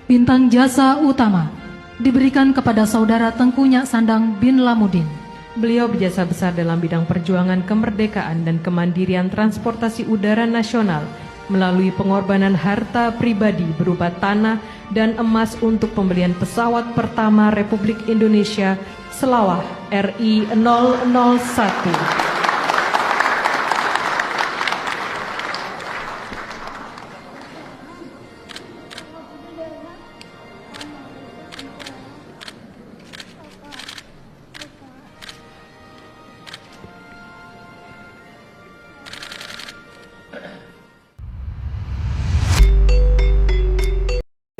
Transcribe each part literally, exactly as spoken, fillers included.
Bintang jasa utama diberikan kepada Saudara Tengku Nyak Sandang bin Lamudin. Beliau berjasa besar dalam bidang perjuangan kemerdekaan dan kemandirian transportasi udara nasional melalui pengorbanan harta pribadi berupa tanah dan emas untuk pembelian pesawat pertama Republik Indonesia, Selawah R I nol nol satu.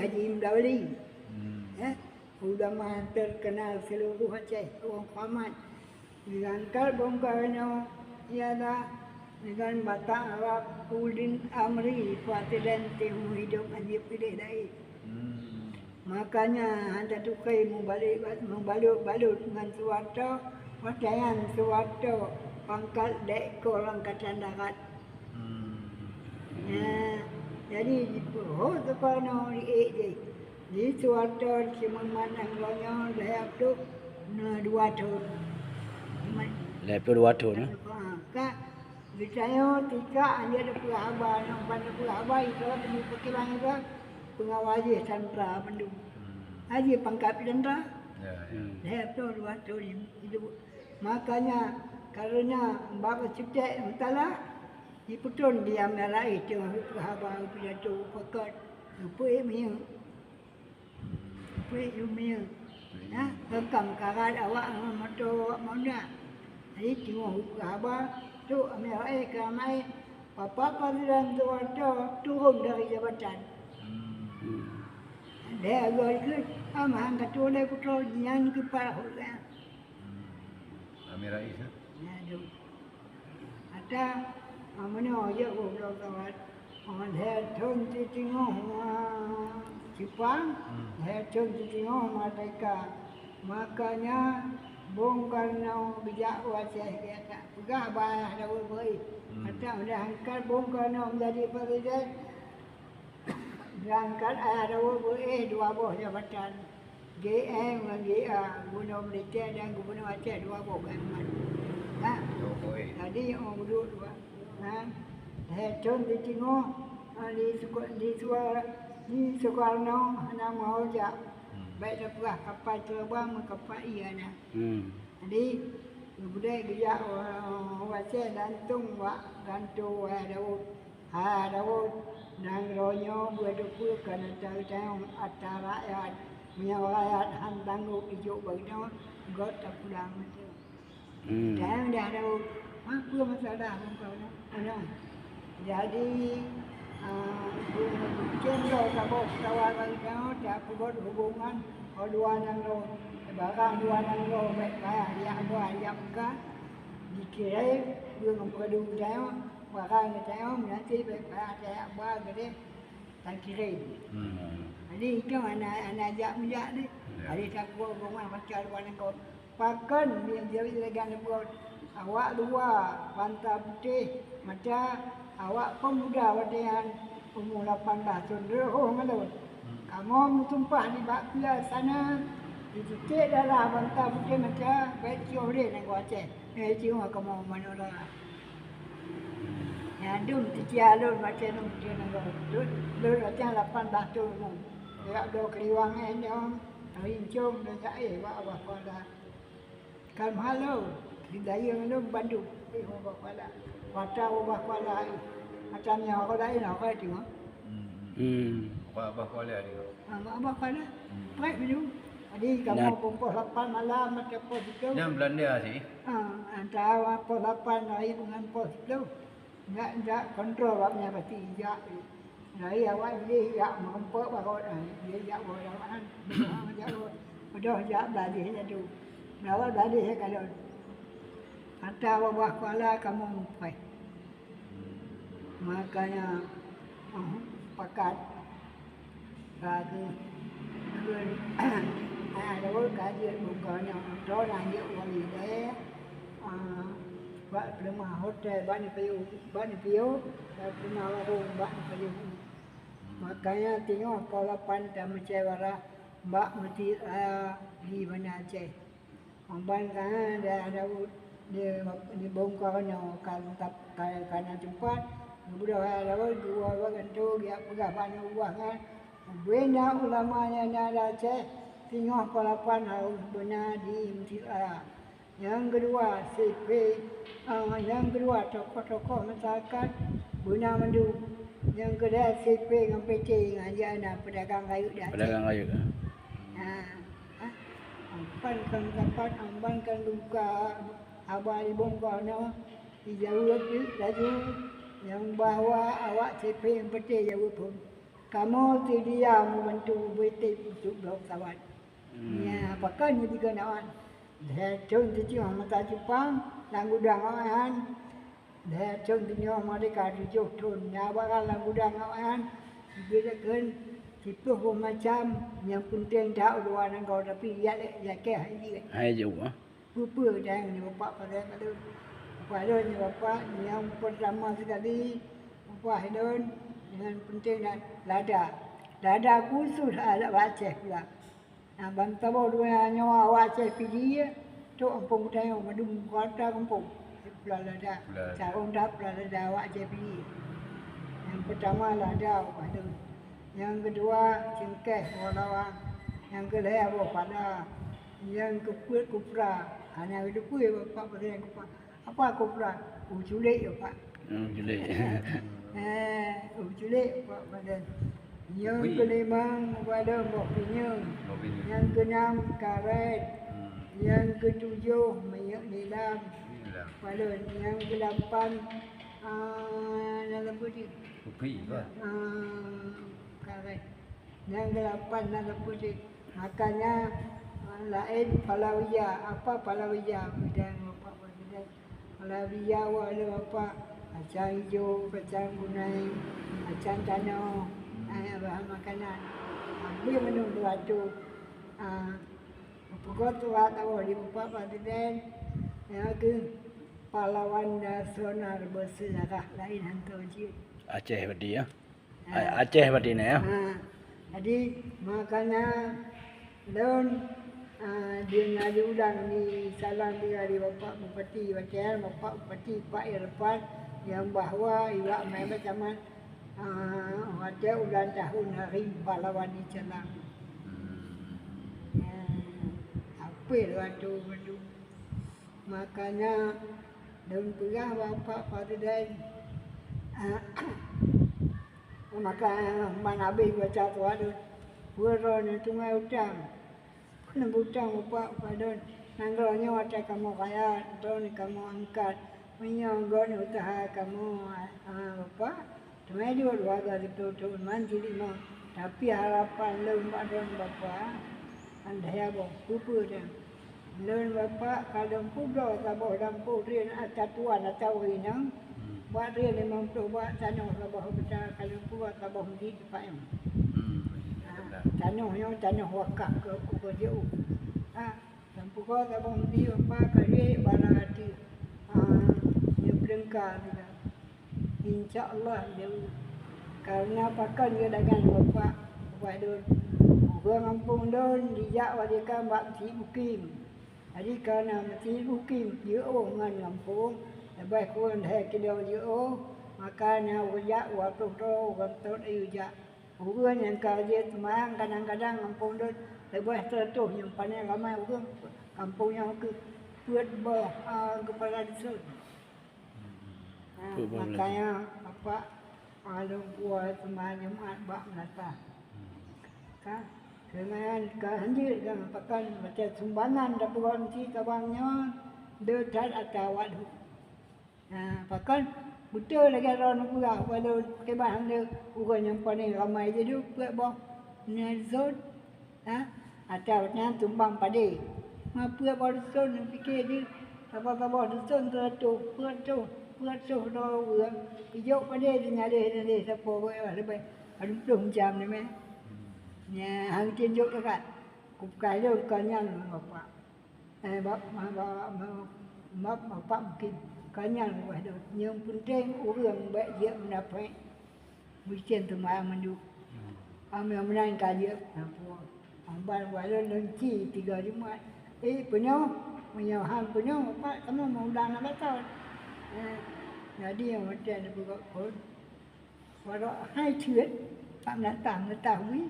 Haji Mdawli, eh, ulama terkenal seluruh Aceh, orang Keramat. Diangkat bongkar nyoe ialah dengan Batak Arab Ulil Amri Presiden Timur Hidup Haji Pilih Dai. Makanya hana tukai mubalek, mubalot-balot ngon Suharto, watèe nyan Suharto pangkat Letkol Angkatan Darat. Nah, jadi jipeurhot Sukarno di ék jih. Di Suharto Cimeman Nanggroe nyoe lhèe ploh dua thon. Lhèe ploh dua thon, eh? Ha, ka. Geutanyoe tika hana dapeuhaba, nyang ban dapeuhaba itu demi pikiran itu pengawa jih tantra bandum. Aji pangkat tantra. Ya, ya. Lhèe ploh dua thon itu. Makanya karena bak cutek mutala, Ipeutrôn di Amirah teungoh peuhaba pidato pakat, peue miyueb. Peue miyueb. Nah, reukam karat awak ngon moto awak Mauna. Jadi teungoh peuhaba, trok Amirah keu amai, Bapak Presiden Soeharto turun dari jabatan. Lhèe goe keuh, amah han ka tuwoe lé putroe nyan keuh pat hot nyan. Amirah, eh? Nyan tu. Ata, ah, meunoe jeuet goh bloe kawat. Ah, lhèe thon siteungoh, ah, Cupang, lhèe thon siteungoh Merdeka. Makanya Bung Karno geujak u Aceh, geupeugah bak Ayah Daud Beuéh. Ata, mudah angkat Bung Karno menjadi presiden, geuangkat Ayah Daud Beuéh dua boh jabatan. G M ngon G A, Gubernur Malaysia dan Gubernur Aceh dua boh G M. Nah, jadi orang duduk dua. Nah, lhèe thon siteungoh, ah, di Suko-, di Suwa-, di Soekarno hana meuhôi jak. Bèk tapeugah kapal teubang, meukapai ié na. Jadi, geubeudôh geujak u, u Aceh, lantong bak gantoe Ayah Daud. Hai Daud, nanggroe nyoe beutôi-beutôi ka na teuh atra rakyat. Meunyoe rakyat han tanggong ijok bak geutanyoe, göt tapulang mantong. Teuh dah Daud, ma peue masalah bungkôh nyoe? Nyoe. Jadi, ah, cendol saboh peukawa bak geutanyoe, tapeugot hubungan, oh, dua nanggroe, barang dua nanggroe, bèk payah jak ba, jak meuka, dikirém, deungon peureudu geutanyoe, barang geutanyoe meunasib, bèk payah tajak ba keudéh takirém. Jadi, itu hana, hana jak meujak deh. Jadi, takot gobnyan baca luwa nanggroe. Pakon meunyoe jeuet lagèe nyan buet awak luwa banta putéh, mata awak peumuda watèe nyan umu lapan blah thon, reuôh ngon lôn. Kamoe meusumpah nibak pier sana, jicicék darah banta putéh mata, bèk jiôh lé nanggroe Aceh. Eh, jiôh kamoe manoe darah. Nyan dum teukia lôn watèe nyan, lôn, lôn watèe nyan lapan blah thon umu. Jak bloe keuliwang nyan, rincong dan jak éh bak Abah Kuala. Kan malu, di dayeueng lôn bandum, eh, Abah Kuala. Watèe Abah Kuala, eh, macam nyan orang laén, orang laén tengok. Hmm. Abah Kuala tengok. Ah, Abah Kuala. Preh dulu. Jadi, kamoe pukul lapan malam, macam poh siplôh. Nyan Belanda sih. Ah, antara poh lapan hari dengan poh siplôh. Jak, jak kontrol awak nyan pasti jak. Jadi awak jih jak meurumpok bagot, ah, jih jak bagot awak nyan. Beudôh jak bagot. Beudôh jak blah jih nyan tu. Blah jih nyan kalon. Ata Abah Kuala kamoe mupreh. Makanya, ah, pakat. Ka keuh, kheun, ayah lôn ka jeuet bungkôh nyoe, droe na jeuet u Amida, a, bak peuleumah hotel bak neupiyôh, bak neupiyôh, bak peuleumah warong bak neupiyôh. Makanya teungoh poh lapan tameusyawara bak Meuseujid Raya di Banda Aceh. Ban ka daerah Daud di, di Bông Karono ka, ka, ka na teumpat, geubeudôh Raya Daud geuwoe bak gantoe geujak peugah bak aneuk buah nyan, ubena ulama nyang na di Aceh teungoh poh lapan harôh beuna di Meuseujid Raya. Nyang keudua, C P, ah, nyang keudua, tokoh-tokoh masyarakat beuna mandum. Nyang keulhèe, C P ngon P T ngon jih na peudagang rayeuk di Aceh. Peudagang rayeuk, ah. Ha, ah, ampan kan dapat, ampan kan buka haba di Bông Karono, dijaweueb laju nyang bahwa awak C P ngon P T jaweueb phon. Kamoe seudia meubantu B T untuk bloe pesawat. Hmm. Nyan, pakon nyan dikeue awaknyan? Lhèe thon teuh masa Jepang lam gudang awaknyan. Lhèe thon teuh merdeka tujoh thon. Nyan awaknyan lam gudang awaknyan. Jeuet kheun siplôh boh macam nyang peunteng that u luwa nanggroe, tapi jak lé, jak kèe hai jeuet. Hai jeuet, ah. Peue-peue dan nyoe Bapak padahai padahai. Bapak lôn nyoe Bapak nyang peurtama sekali, Bapak lôn nyang peunteng dan lada. Lada khusus adat bak Aceh pula. Nah, ban saboh dua nyoe awak Aceh Pidie, trok gampông geutanyoe mandum kota gampông. Pula lada. Pula lada. Sarong that pula lada awak Aceh Pidie. Nyang peurtama lada awak lôn. Nyang keudua cengkeh woe lawang. Nyang keulhèe boh pada. Nyang keupeuet kupra. Hana geuteupeue Bapak Presiden kupra. Apa kupra? Ueh culek, Pak. Oh, culek. Eh, ueh culek, Pak Presiden. Nyang Kupi. Keulimong, Pak Presiden, boh pinyeng. Boh pinyeng. Nyang keunam, karet. Hmm. Nyang keutujoh, minyeuk nilam. Nilam. Pak Presiden, nyang keulapan, ah, dalam putih. Kupi, Pak. Ah, karet. Nyang keulapan na leupah cit. Makanya, laén palawija. Apa palawija? Bidang Bapak Presiden. Palawija awak lé Bapak, kacang ijo, kacang gunai, kacang tanoh, eh, bahan makanan. Habéh meunyoe dua ratus, ah, peugöt surat awak di Bapak Presiden, nyang keu pahlawan nasional bersejarah laén hantom jeuet. Aceh berarti, ya? Ha. A-, Aceh berarti na, ya? Ha. Jadi, makanya lôn, ah, di, na diulang di salam di, di Bapak Bupati, watèe Bapak Bupati Pak Irfan nyang bahwa iwak meucamat, ah, watèe ulang tahun Hari Pahlawan di Calang. Hmm. Ya, apa lôn tu, tu? Makanya lôn peugah bak Pak Presiden, ah, maka ban habéh baca surat lôn, peue droeneuh teungoh utang. Keuneuk utang Bapak, Pak Don, nanggroe nyoe watèe kamoe kaya, droeneuh kamoe angkat. Meunyoe gobnyan useuha kamoe, ah, Bapak, teuma duek dua garis tutoe man jilimong, tapi harapan lôn bak droeneuh Bapak, andai boh peue-peue nyan. Lôn Bapak ka lôn peubloe saboh lampôh drien ata tuan atawa inong, hmm, bak drien limong ploh bak tanoh saboh hekta ka lôn peubloe saboh meuseujid Bapak nyoe. Hmm, ha, alhamdulillah. Tanoh nyoe tanoh wakaf keu, keu, keu J O. Ha, lôn peubloe saboh meuseujid Bapak ka lheueh bara ateueh, ha, nyang peulengka teuka. Insya Allah, jeuet. Karena pakon geudagang Bapak, Bapak Don. Ureueng gampông Don jijak watèe ka bak Meuseujid Bukim. Jadi, karena Meuseujid Bukim jiôh ngon gampông, leubeh kureueng lhèe kilo jiôh, maka na ureueng jak dua ploh droe ureueng tot ayue jak. Ureueng nyang ka jeuet seumayang kadang-kadang gampông Don leubeh seureutôh nyang pané ramai ureueng gampông nyan keuh peuet boh, a, keupala dusun. Ha, makanya Bapak, a, lôn puwoe seumayang Jumat bak meulasah. Ka, keunan ka hanjeuet kan, pakon macam sumbangan dapeuron si kabang nyoe, deuh that ata awak lheueh. Ha, pakon beutôi lagèe droeneuh peugah, walau kiban hana ureueng nyang pané ramai jideuh peuet boh nyan zon. Ha? Atawa nyan tumbang padé. Ma peuet boh dusun, neupiké jih, saboh-saboh dusun seureutôh, peuet reutôh, peuet reutôh droe ureueng. Ijok padé di naleh-naleh sapo leubeh padum ploh macam ni meh. Nyan hana jok dekat. Kupeugah lôn kon nyan Bapak. Eh, bak, bak, bak, bak, bak, bak, bak, mungkin kon nyan leubeh dot. Nyang peunteng ureueng bèk jeuet munafék. Meucen teuma mandum. Kami meunan ka jeuet, ampôn. Amban walon lôn ci tiga Jumat. Eh, peunoh, meunyoe han peunoh, pat kamoe meudang na batat. Eh, jadi nyang watèe neupeugah phôn, barô hai ceuet, pat meunatah, meunatah wi.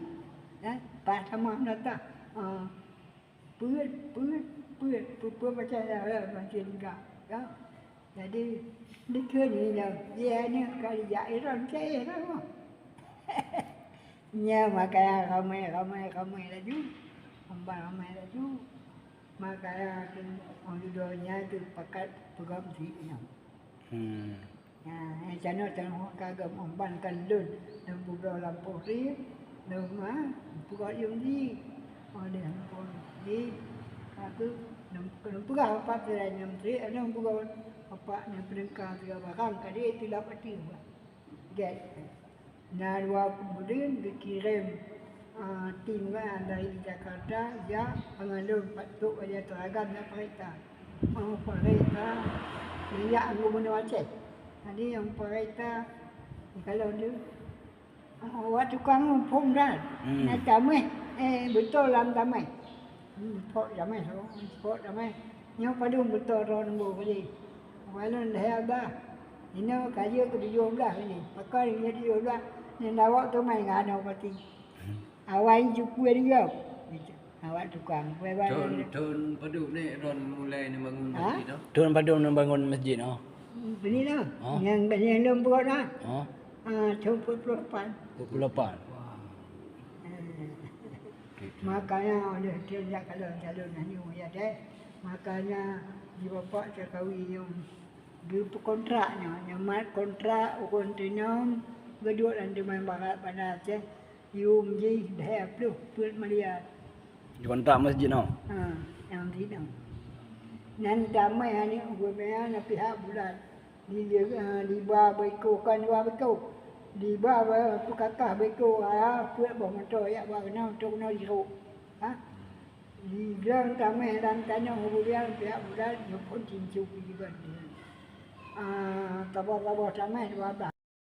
Eh, pat sama meunatah. Ah, peuet, peuet, peuet, peuet, peuet macam mana, macam ni ka. Ya. Jadi, dikeue nyoe, ya, nyoe ka jijak Iran, cai Iran mah. Nyan makanya ramai, ramai, ramai laju. Amban ramai laju. Makanya tu, orang dudoe nyan tu pakat peugah meuseujid nyan. Hmm. Nah, eh, canoe, canoe ka gam amban kan lôn, lôn peugah lam pohri, lôn ma, peugah yum di. Oh, deh, lôn pohri. Aku, lôn, lôn peugah apa tu, lôn peugah apa ni, peulengka tiga barang, ka di tilap ati. Gét. Na dua buleuen geukirém, ah, tim nyan dari Jakarta, jak ngon lôn pat trok bak Teuragan na peurintah. Oh, peurintah, jak gubunur Aceh. Jadi nyang peurintah, kalau tu, oh, awak tukang phôn dah. Hmm. Na tameh, eh, beutôi lam tameh. Hmm, phôn tameh, oh, phôn tameh. Nyoe padum beutôi droeneuh boh kali. Walon lhèe blah. Inoe ka jeuet keu tujoh blah kali. Pakon jeuet tujoh blah, nyan awak teumai ngon anoe pati. Awai jukue dijaweueb. Awak tukang. Thôn, thôn padum ni droen mulai neubangun masjid tu? Thôn padum neubangun masjid tu? Bini lah. Oh. Nyang, nyang lom buat lah. Oh. Ah, thôn peuet puluh lapan. Peuet puluh lapan. Wah. Eh. Makanya oleh dia jak kalau calon anu ya deh. Makanya di bapak Jokowi yang geupeukontrak nyoe, nyoe mat kontrak ukon tenong, geuduek lam teumai barat Banda Aceh, yum jih lhèe ploh peuet miliar. Di kontrak masjid nyoe? Ha, nyang di nyoe. Nan damai aneuk geuh meunan na pihak bulan. Di, di, ha, di ba beukô, kon dua beukô. Di ba, ba, peukakah beukô, ha, peuet boh moto yak ba keunoe, trok keunoe jiro. Ha? Di glang tameh lam tanoh bulan, pihak bulan, nyoe phôn tincu keujeuban. Ah, tabah-tabah tameh dua blah.